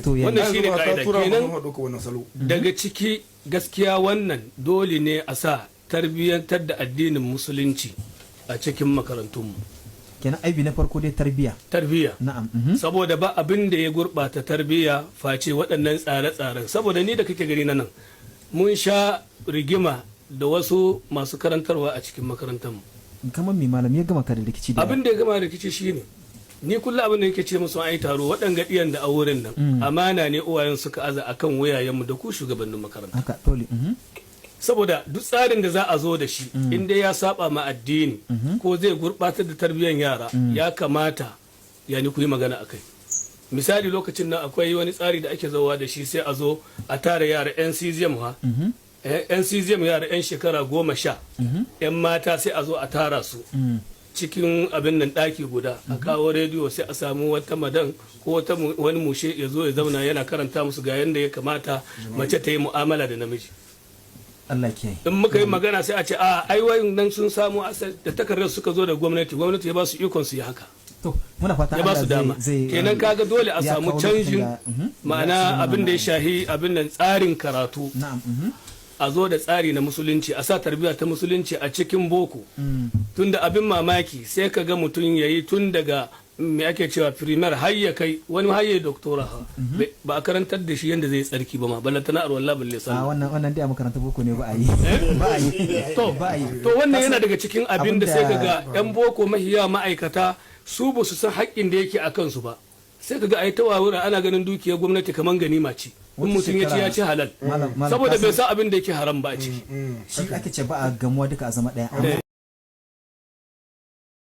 To yayi. Wannan shine Yanzu ba ta ka'ida tura kenan. mu ɗauka wannan salo. Daga ciki gaskiya, wannan dole ne a sa tarbiyyantar da addinin Musulunci a cikin makarantunmu. Kenan aibi na farko dai tarbiyya. Tarbiyya. Na'am. Saboda ba abin da ya gurɓata tarbiyya face waɗannan tsare-tsaren. Saboda ni da kake gani na nan, mun sha rigima da wasu masu karantarwa a cikin makarantarmu. Kamar me, malam, ya gama ka da rikici da Abin da ya gama rikici shine, ni kullum abin da yake ce musu, ai taro waɗanga ɗiyan da a wurin nan amana ne uwayen suka aza akan wuyayenmu da ku shugabannin makaranta. Haka dole. Saboda duk tsarin da za a zo da shi, in dai ya saba ma addini ko zai gurɓatar da tarbiyyar yara, ya kamata yani ku yi magana akai. Misali, lokacin nan akwai wani tsari da ake zowa da shi, sai a zo a tara yara yan sixième ha, yan sixième, yara yan shekara 10, yan mata, sai a zo a tara su cikin abin nan ɗaki guda, a kawo rediyo, sai a samu wata madan ko wata wani mushe ya zo ya zauna yana karanta musu ga yanda ya kamata mace ta yi mu'amala da namiji. Allah kiyaye. In muka yi magana, sai a ce a ai nan sun samu asali da takardar suka zo da gwamnati, gwamnati ya ba su ikon su yi haka. To muna fata Ya ba Allah su dama. zai Kenan kaga dole a ya samu kawo lokacin canjin da ma'ana ya abin da ya shahi abin nan tsarin karatu, na'am. a zo da tsari na Musulunci, a sa tarbiyya ta Musulunci a cikin boko. Tunda abin mamaki, sai ka ga mutum ya yi tun daga me ake cewa primaire har ya kai wani har ya doctorat ha, ba a karantar da shi yadda zai tsarki ba ma, ballantana arwalla, balle A sallah. wannan dai a makarantar boko ne, ba a yi, ba a yi. To Ba a yi. To wannan yana daga cikin abin da sai ka ga yan boko mahiya ma'aikata su ba su san haƙƙin da yake a kansu ba. Sai ka ga ai ta wawura, ana ganin dukiyar gwamnati kaman ganima ce, in Wata mutum ya ci ya shekara ci halal, Malam saboda ka bai san abin da yake haram ba a ciki. Shi ake ce ba a gamuwa duka a zama ɗaya.